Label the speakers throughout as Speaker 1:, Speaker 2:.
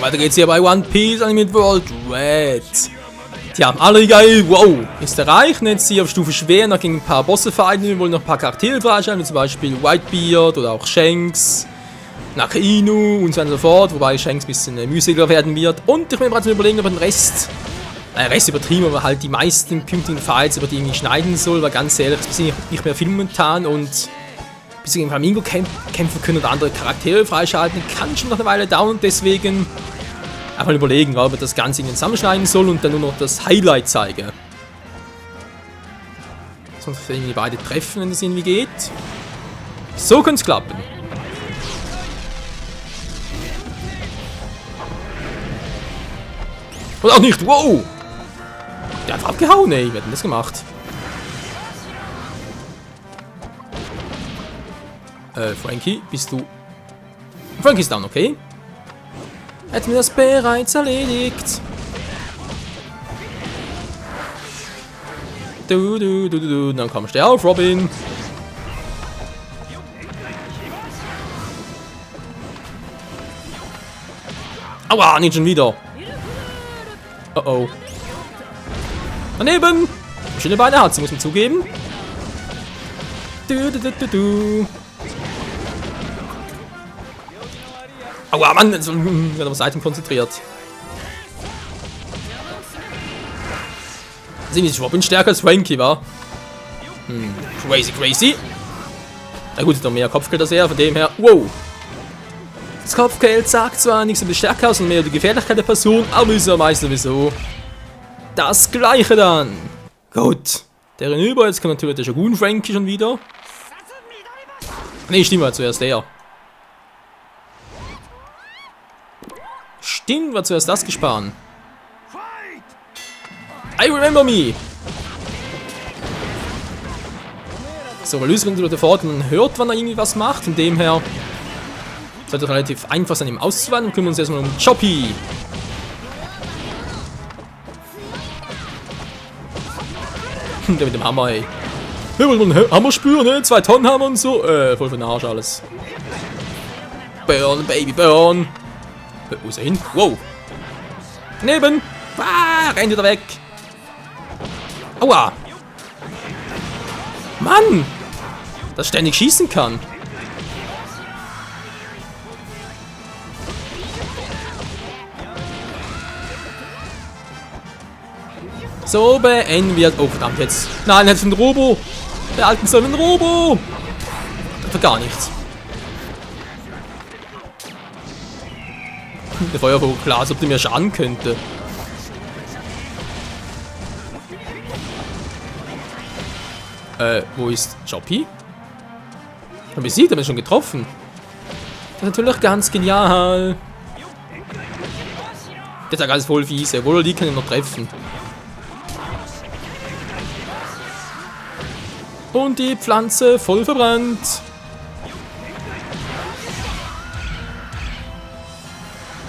Speaker 1: Weiter geht's hier bei One Piece Animated World Red. Tja, alle geil, wow, ist erreicht. Jetzt hier auf Stufe schwer, noch gegen ein paar Bosse fighten. Wir wollen noch ein paar Charaktere freischalten, wie zum Beispiel Whitebeard oder auch Shanks, Nakainu und so weiter und so fort. Wobei Shanks ein bisschen mühseliger werden wird. Und ich bin gerade überlegen, ob wir den Rest übertrieben, aber halt die meisten künftigen Fights über die irgendwie schneiden soll. Weil ganz ehrlich, wir sind nicht mehr viel momentan und bis wir gegen Flamingo kämpfen können oder andere Charaktere freischalten, kann schon noch eine Weile dauern und deswegen einfach überlegen, ob wir das Ganze irgendwie zusammenschneiden soll und dann nur noch das Highlight zeigen. Sonst irgendwie beide treffen, wenn es irgendwie geht. So könnte es klappen. Oder auch nicht, wow! Der hat abgehauen, ey, wer hat denn das gemacht? Frankie, bist du... Frankie ist down, okay? Hätten wir das bereits erledigt. Dann kommst du auf, Robin. Aua, nicht schon wieder. Oh oh. Daneben. Schöne Beine hat sie, muss man zugeben. Aua, Mann, ich werde auf Seiten konzentriert. Sehen wir, Robin stärker als Frankie, war? Crazy. Na gut, ist noch mehr Kopfgeld als er, von dem her, wow. Das Kopfgeld sagt zwar nichts über die Stärke aus, sondern mehr über die Gefährlichkeit der Person, aber ist ja meist sowieso das Gleiche dann. Gut. Der hinüber, jetzt kommt natürlich der Shogun Frankie schon wieder. Ne, stimmt, war zuerst der. Stimmt, war zuerst das gespart. I remember me! So, weil Lysrin durch den Vordergrund hört, wann er irgendwie was macht. Von dem her sollte es relativ einfach sein, ihm auszuweichen. Wir kümmern uns erstmal um Choppy. Der mit dem Hammer, ey. Wir wollen einen Hammer spüren, ne? 2 Tonnen Hammer und so. Voll für den Arsch alles. Burn, Baby, burn. Wo ist er hin? Wow. Neben. Ah, rennt wieder weg. Aua. Mann. Dass ständig schießen kann. So beenden wir. Oh, verdammt jetzt. Nein, er hat einen Robo. Der alten soll einen Robo. Für gar nichts. Der Feuervogel, klar, als ob der mir schaden könnte. Wo ist Choppy? Haben wir sie? Haben wir schon getroffen? Das ist natürlich ganz genial. Der Tag ist voll fies, obwohl die können noch treffen. Und die Pflanze voll verbrannt.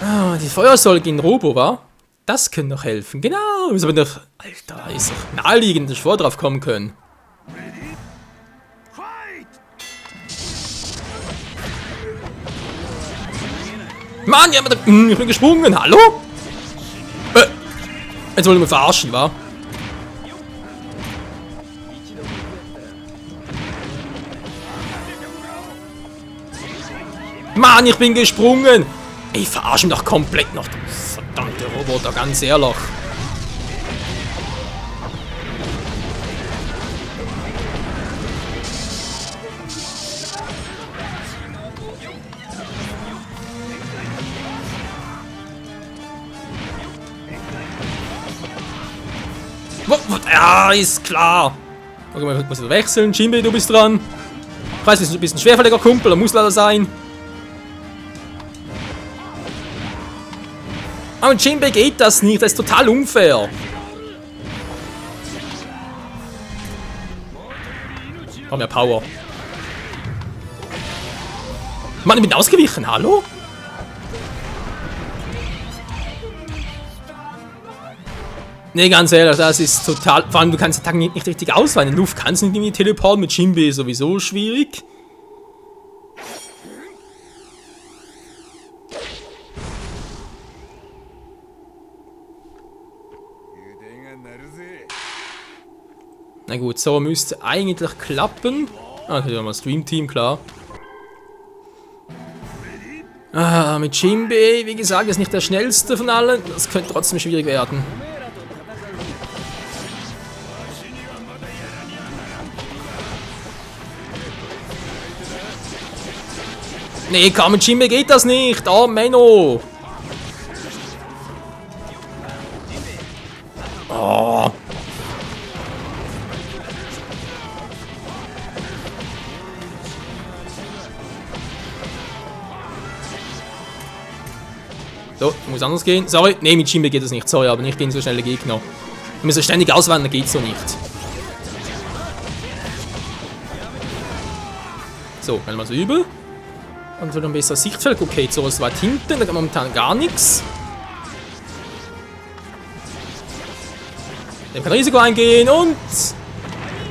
Speaker 1: Ah, die Feuersäule gegen Robo, war? Das könnte noch helfen. Genau. Ist aber doch. Alter, ist doch naheliegend, dass ich vorher drauf kommen können. Mann, ja, ich bin gesprungen. Hallo? Jetzt wollen wir verarschen, wa? Mann, ich bin gesprungen. Ey, verarsch mich doch komplett noch, du verdammte Roboter, ganz ehrlich. Ja, ist klar. Okay, man muss wieder wechseln. Jinbei, du bist dran. Ich weiß, du bist ein schwerfälliger Kumpel, er muss leider sein. Aber mit Jinbei geht das nicht, das ist total unfair. Oh, mehr Power. Mann, ich bin ausgewichen, hallo? Ne, ganz ehrlich, das ist total... Vor allem, du kannst die Attacken nicht richtig ausweichen. In Luft kannst du nicht irgendwie teleporten, mit Jinbei sowieso schwierig. Na gut, so müsste eigentlich klappen. Ah, hier haben wir das Dream Team, klar. Ah, mit Jinbei, wie gesagt, ist nicht der schnellste von allen. Das könnte trotzdem schwierig werden. Nee, komm, mit Jinbei geht das nicht. Oh, Menno. Oh. So, muss anders gehen. Sorry, nee, mit Jinbei geht das nicht. Sorry, aber nicht gegen so schnelle Gegner. Wir müssen ständig ausweichen, dann geht's so nicht. So, wenn man so übel. Und so ein besser Sichtfeld. Okay, so was weit hinten, da kann momentan gar nichts. Der kann Risiko eingehen und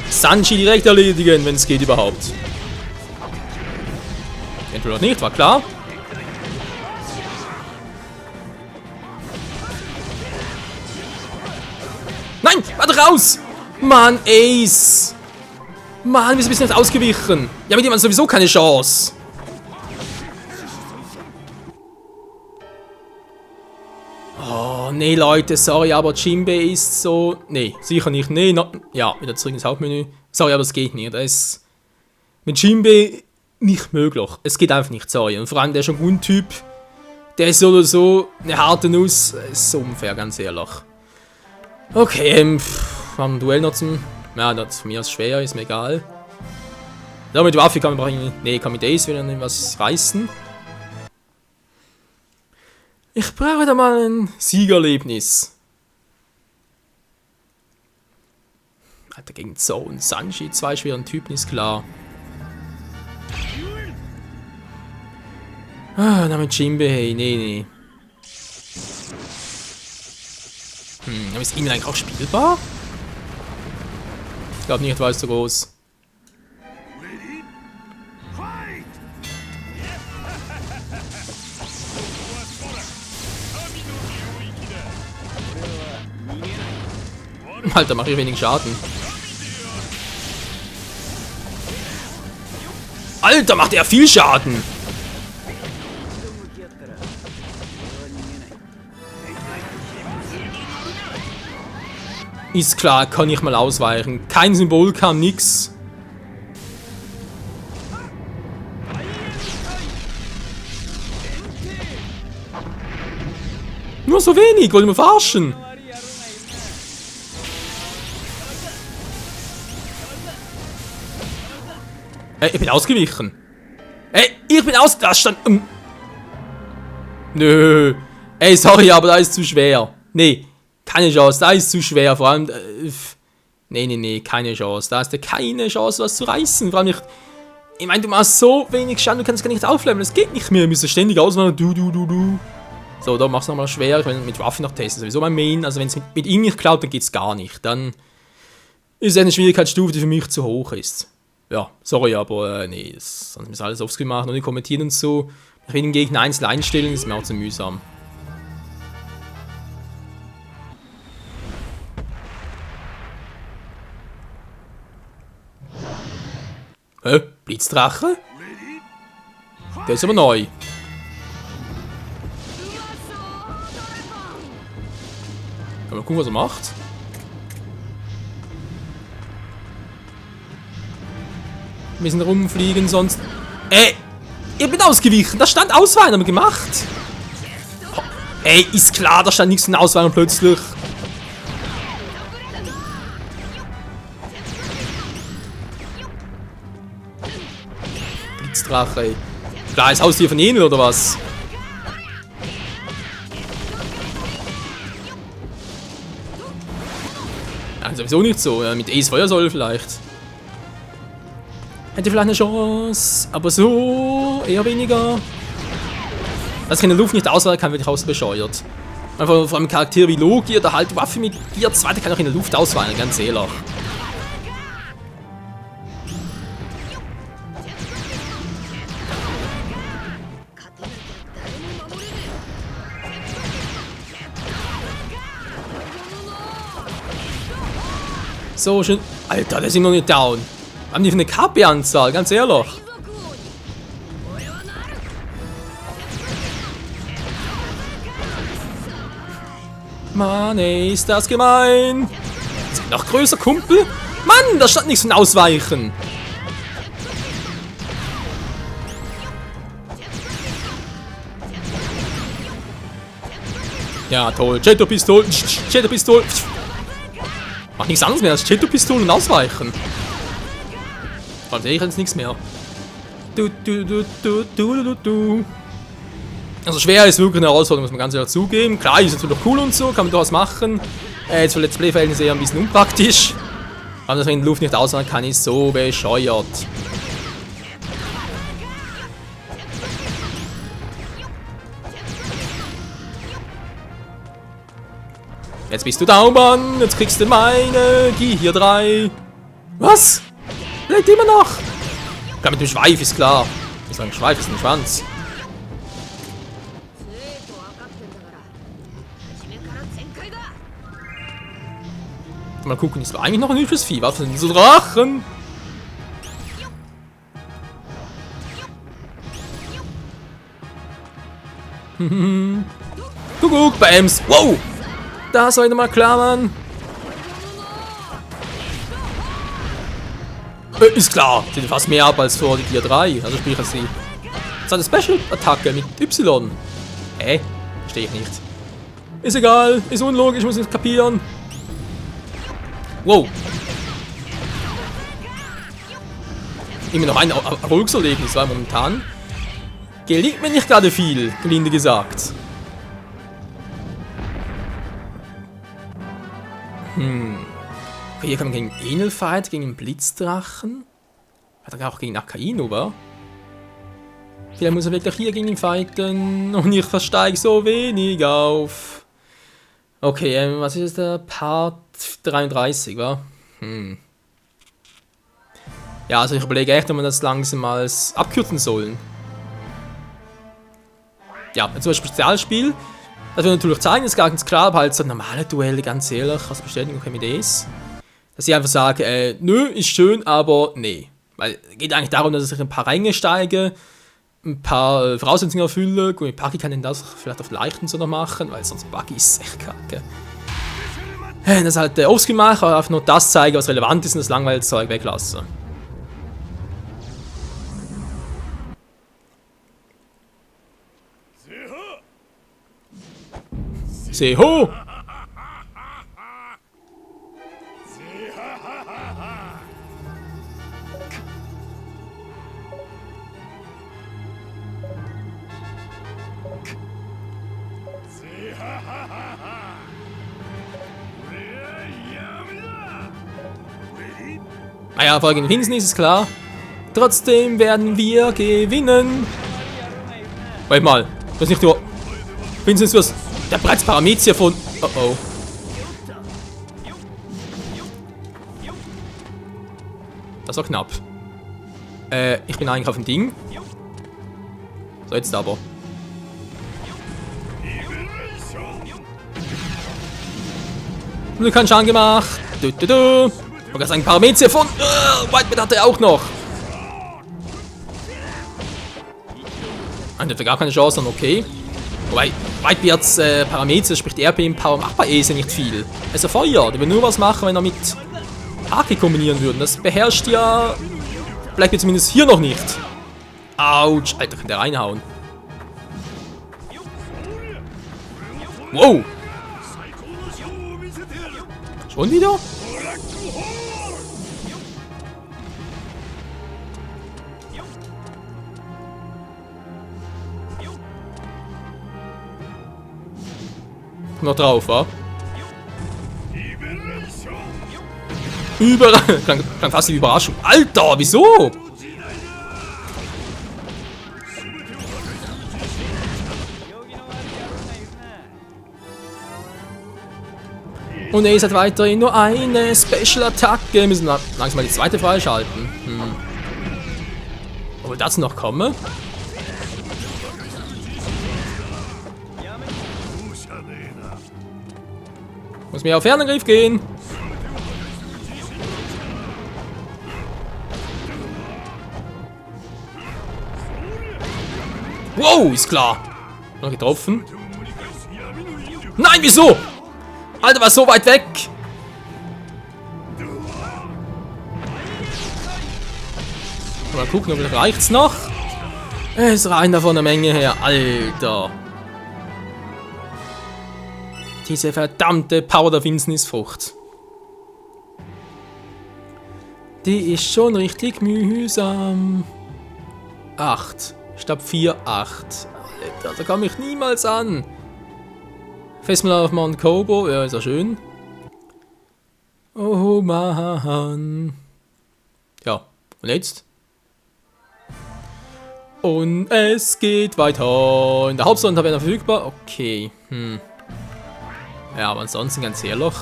Speaker 1: Sanji direkt erledigen, wenn es geht überhaupt. Eventuell auch nicht, war klar. Nein, warte raus! Mann, Ace! Mann, wieso bist du nicht ausgewichen? Ja, mit dem hat sowieso keine Chance. Oh, nee, Leute, sorry, aber Jinbei ist so... Nee, sicher nicht. Nee, no, ja, wieder zurück ins Hauptmenü. Sorry, aber es geht nicht. Das ist mit Jinbei nicht möglich. Es geht einfach nicht, sorry. Und vor allem der Shogun-Typ, der ist so oder so eine harte Nuss. Das ist so unfair, ganz ehrlich. Okay, haben wir ein Duell noch zum... Ja, das von mir aus schwer, ist mir egal. Ja, mit Waffe kann man bringen. Nee, kann mit Ace wieder was reißen. Ich brauche da mal ein Siegerlebnis. Alter, gegen Zou und Sanji, zwei schweren Typen, ist klar. Ah, na mit Jinbei, hey, nee. Aber ist ihn eigentlich auch spielbar? Ich glaube nicht, weil es so groß. Alter, mache ich wenig Schaden. Alter, macht er viel Schaden! Ist klar, kann ich mal ausweichen. Kein Symbol kam, nix. Nur so wenig, wollen wir verarschen? Ich bin ausgewichen. Ey, ich bin aus... Da stand... Nö. Ey, sorry, aber da ist zu schwer. Nee, keine Chance. Da ist zu schwer. Vor allem... Nee, keine Chance. Da hast du keine Chance, was zu reißen. Vor allem nicht... Ich meine, du machst so wenig Schaden, du kannst gar nicht aufleveln. Das geht nicht mehr. Wir müssen ständig auswählen. Du. So, da machst du nochmal schwer. Ich will mit Waffen noch testen. Sowieso mein Main. Also wenn es mit ihm nicht klaut, dann geht's gar nicht. Dann ist es eine Schwierigkeitsstufe, die für mich zu hoch ist. Ja, sorry, aber nee, sonst haben wir alles offscreen machen und nicht kommentieren und so. Ich will den Gegner einzeln einstellen, ist mir auch zu mühsam. Hä? Blitzdrache? Der ist aber neu. Mal gucken, was er macht. Wir müssen rumfliegen, sonst... Ey! Ich bin ausgewichen! Da stand Ausweichen, haben wir gemacht! Oh, ey, ist klar, da stand nichts von Ausweichen plötzlich. Blitzdrache, ey. Klar, ist Haustier von Enel, oder was? Ja, sowieso nicht so. Mit Ace Feuersäule vielleicht. Hätte vielleicht eine Chance, aber so eher weniger. Dass ich in der Luft nicht ausweichen kann, wird ich auch so bescheuert. Einfach vor einem Charakter wie Loki oder halt Waffe mit Gear 2, der kann auch in der Luft ausweichen, ganz ehrlich. So schön. Alter, der ist immer noch nicht down. Haben die für eine KP-Anzahl, ganz ehrlich. Mann, ey, ist das gemein. Ist noch größer, Kumpel? Mann, da stand nichts von Ausweichen. Ja, toll. Jetto-Pistol. Jetto-Pistol. Mach nichts anderes mehr als Jetto-Pistol und Ausweichen. Vor allem sehe ich jetzt nichts mehr. Also schwer ist wirklich eine Herausforderung, muss man ganz ehrlich zugeben. Klar, ist natürlich cool und so, kann man durchaus machen. Jetzt für Let's Play-Verhältnisse eher ein bisschen unpraktisch. Aber dass man in der Luft nicht ausweichen kann, ist so bescheuert. Jetzt bist du down, Mann. Jetzt kriegst du meine Gear 3. Was? Lebt immer noch. Klar, mit dem Schweif ist klar. Ich sage, Schweif ist ein Schwanz. Mal gucken, das war eigentlich noch ein hübsches Vieh. Was sind so Drachen? Guck, Bams. Wow. Das sollte mal klar, Mann. Ist klar. Sieht fast mehr ab als vor die Gear 3. Also sprich als die. Das ist eine Special-Attacke mit Y. Verstehe ich nicht. Ist egal. Ist unlogisch. Muss ich kapieren. Wow. Immer noch ein Erfolgserlebnis, weil momentan gelingt mir nicht gerade viel, gelinde gesagt. Okay, hier kann man gegen Enel fight, gegen den Blitzdrachen. Hat er auch gegen Akainu, wa? Vielleicht muss er wirklich hier gegen ihn fighten. Und ich versteige so wenig auf. Okay, was ist der Part 33, wa? Ja, also ich überlege echt, ob wir das langsam als abkürzen sollen. Ja, zum Spezialspiel. Das will natürlich zeigen, ist ganz klar, aber halt so normale Duelle, ganz ehrlich, als Bestätigung okay mit ist. Dass ich einfach sage, nö, ist schön, aber nee. Weil es geht eigentlich darum, dass ich ein paar Ränge steige, ein paar Voraussetzungen erfülle. Gut, mit Buggy kann ich das vielleicht auf leichten so noch machen, weil sonst Buggy ist echt kacke. Das halt offscreen mache, aber einfach nur das zeigen, was relevant ist und das langweilige Zeug weglasse. Seho! Naja, folgende Hinweis ist klar. Trotzdem werden wir gewinnen. Wait mal, das ist nicht nur. Vincent, was? Der bereits Paramezia von. Oh oh. Das war knapp. Ich bin eigentlich auf dem Ding. So, jetzt aber. Du kannst Schaden gemacht. Ich wollte sagen, Paramezia von. Whitebeard hat er auch noch. Der hat gar keine Chance, okay. Wobei, Whitebeards Paramezia, sprich RP im Power, macht bei Ese nicht viel. Er ist ein Feuer, der will nur was machen, wenn er mit Haki kombinieren würde. Das beherrscht ja. Bleibt mir zumindest hier noch nicht. Autsch, Alter, kann der reinhauen. Wow. Schon wieder? Noch drauf, wa? Überall. Klang fast die Überraschung. Alter, wieso? Und er hat weiterhin nur eine Special-Attacke. Wir müssen langsam mal die zweite freischalten. Ob wir dazu noch kommen? Muss mir auf Fernangriff gehen. Wow, ist klar. Noch getroffen. Nein, wieso? Alter, war so weit weg. Mal gucken, ob reicht's noch. Es reicht da von der Menge her. Alter. Diese verdammte Power der Finsternisfrucht. Die ist schon richtig mühsam. 8. Stab 4, 8. Alter, da komme ich niemals an. Fest mal auf Mount Kobo. Ja, ist ja schön. Oh Mann. Ja, und jetzt? Und es geht weiter. In der Hauptstory-Tabelle verfügbar. Okay. Ja, aber ansonsten ganz ehrlich.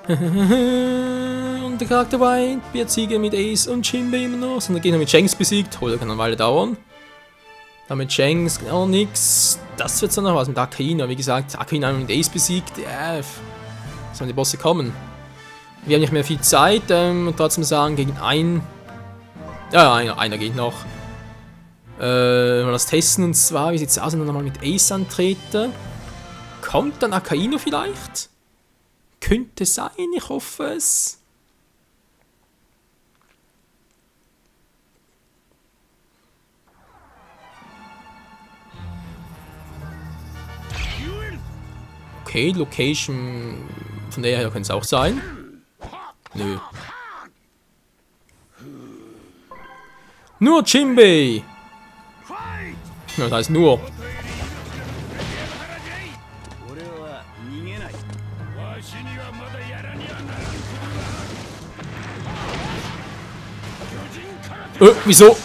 Speaker 1: Und der Charakter White wird Siege mit Ace und Jinbei immer noch. Sondern Gegner mit Shanks besiegt. Hol, kann eine Weile dauern. Dann mit Shanks auch nix. Das wird dann noch was mit Akaina. Wie gesagt, Akaina mit Ace besiegt. Ja, sollen die Bosse kommen. Wir haben nicht mehr viel Zeit. Und trotzdem sagen, gegen einen. Ja, einer geht noch. Mal das testen, und zwar, wie sieht es aus, wenn wir nochmal mit Ace antreten? Kommt dann Akaino vielleicht? Könnte sein, ich hoffe es. Okay, Location, von der her könnte es auch sein. Nö. Nur Jinbei! Ja, das heißt nur. Wieso?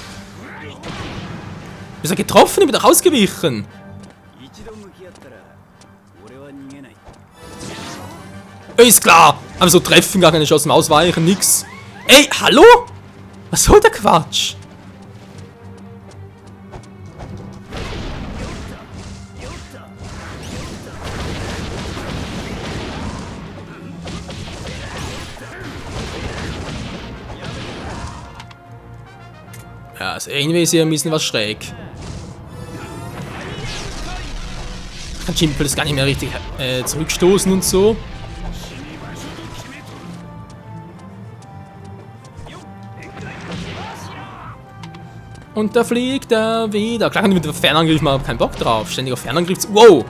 Speaker 1: Ist er getroffen? Ich bin doch ausgewichen. Ist klar! Aber so treffen, gar keine Chance zum Ausweichen, nix. Ey, hallo? Was soll der Quatsch? Ja, also irgendwie ist hier ein bisschen was schräg. Kann Jinbei das gar nicht mehr richtig zurückstoßen und so. Und da fliegt er wieder. Klar kann ich mit dem Fernangriff mal, keinen Bock drauf. Ständig auf Fernangriff. Wow!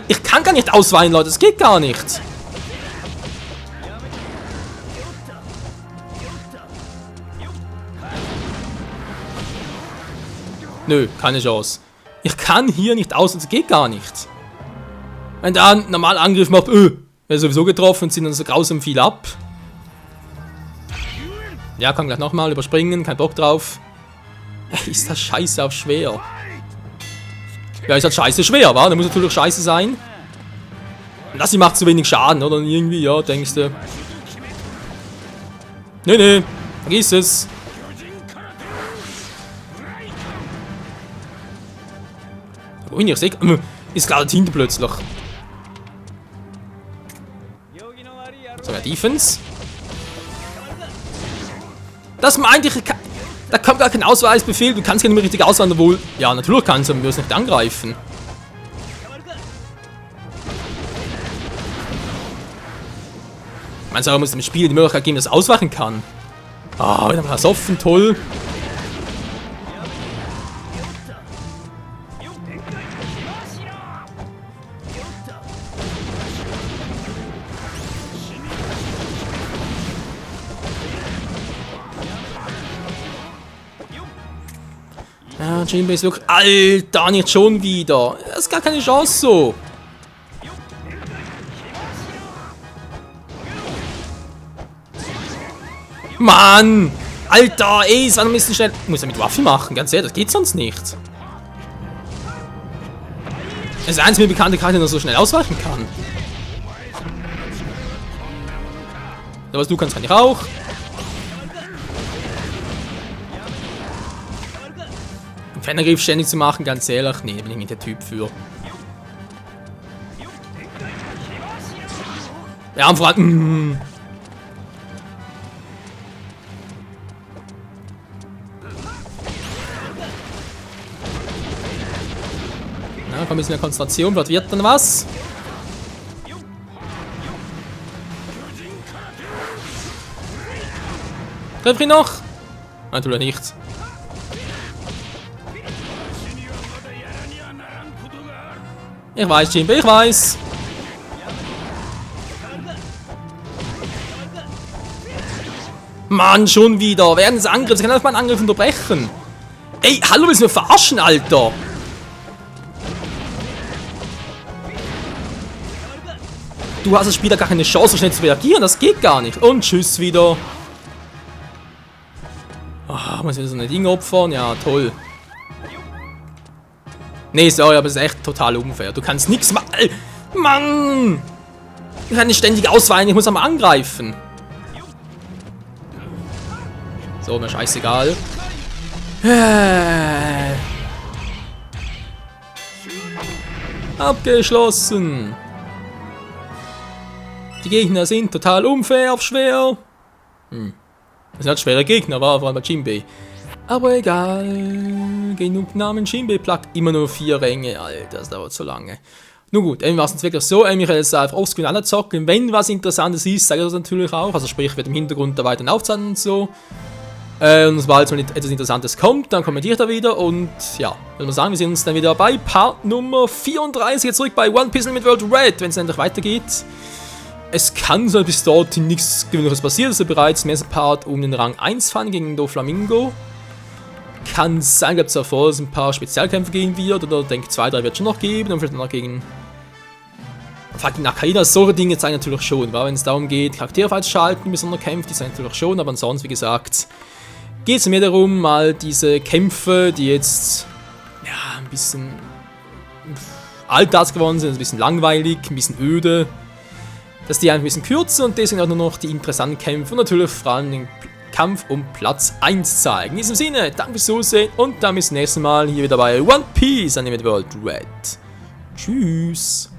Speaker 1: Ich kann gar nicht ausweichen, Leute. Das geht gar nicht. Nö, keine Chance. Ich kann hier nicht aus. Das geht gar nicht. Wenn der einen normalen Angriff macht, wäre sowieso getroffen und sind dann so grausam viel ab. Ja, kann gleich nochmal überspringen, kein Bock drauf. Ist das scheiße auf schwer. Ja, ist halt scheiße schwer, wa? Da muss natürlich scheiße sein. Und das hier macht zu wenig Schaden, oder? Irgendwie, ja, denkst du. Nee, vergiss es. Wohin ich sehe, ist klar der Tinte plötzlich. So, ja, Defense. Das meinte ich, da kommt gar kein Ausweisbefehl, du kannst gar nicht mehr richtig auswandern, wohl. Ja, natürlich kannst du, aber du wirst nicht angreifen. Man muss dem Spiel die Möglichkeit geben, dass es ausweichen kann. Ah, wieder mal offen, toll. Ja, Jinbei ist wirklich... Alter, nicht schon wieder. Das ist gar keine Chance so. Mann! Alter, ey, es war ein bisschen schnell... Muss er mit Waffe machen, ganz ehrlich, das geht sonst nicht. Das ist der einzige bekannte Charakter, der so schnell ausweichen kann. Aber was du kannst, kann ich auch. Fernangriff ständig zu machen, ganz ehrlich, nee, bin ich nicht der Typ für. Ja, und vor allem... Na, komm, ein bisschen mehr Konzentration, vielleicht wird dann was. Treff ihn noch? Nein, tut er nicht. Ich weiß, Jimbe, ich weiß. Mann, schon wieder. Während des Angriffs. Ich kann einfach mal einen Angriff unterbrechen. Ey, hallo, willst du mir verarschen, Alter? Du hast als Spieler gar keine Chance, so schnell zu reagieren. Das geht gar nicht. Und tschüss wieder. Ah, muss ich wieder so ein Ding opfern? Ja, toll. Nee, sorry, aber es ist echt total unfair. Du kannst nichts machen. Mann! Ich kann nicht ständig ausweichen, ich muss einmal angreifen. So, mir scheißegal. Abgeschlossen. Die Gegner sind total unfair auf schwer. Das sind halt schwere Gegner, war vor allem bei Jinbei. Aber egal. Genug Namen Jinbei plagt immer nur 4 Ränge. Alter, das dauert so lange. Nun gut, war es jetzt wirklich so. Ich werde jetzt einfach offscreen alle zocken. Wenn was Interessantes ist, sage ich das natürlich auch. Also sprich, ich werde im Hintergrund da weiter aufzeichnen und so. Und sobald mal etwas Interessantes kommt, dann kommentiere ich da wieder. Und ja, würde man sagen, wir sehen uns dann wieder bei Part Nummer 34. Jetzt zurück bei One Piece Unlimited World Red, wenn es endlich weitergeht. Es kann so bis dorthin nichts Gewöhnliches passiert. Es ist ja bereits im ersten Part um den Rang 1 fahren gegen Doflamingo. Kann sein, dass davor ein paar Spezialkämpfe gehen wird. Oder ich denke, 2, 3 wird es schon noch geben. Und vielleicht noch gegen fucking Akaina. Solche Dinge zeigen natürlich schon. Wenn es darum geht, Charaktere freizuschalten, besonders Kämpfe, die zeigen natürlich schon. Aber ansonsten, wie gesagt, geht es mir darum, mal diese Kämpfe, die jetzt ja ein bisschen alltags geworden sind, ein bisschen langweilig, ein bisschen öde, dass die ein bisschen kürzer und deswegen auch nur noch die interessanten Kämpfe und natürlich vor allem den Kampf um Platz 1 zeigen. In diesem Sinne, danke fürs Zusehen und dann bis zum nächsten Mal hier wieder bei One Piece Unlimited World Red. Tschüss.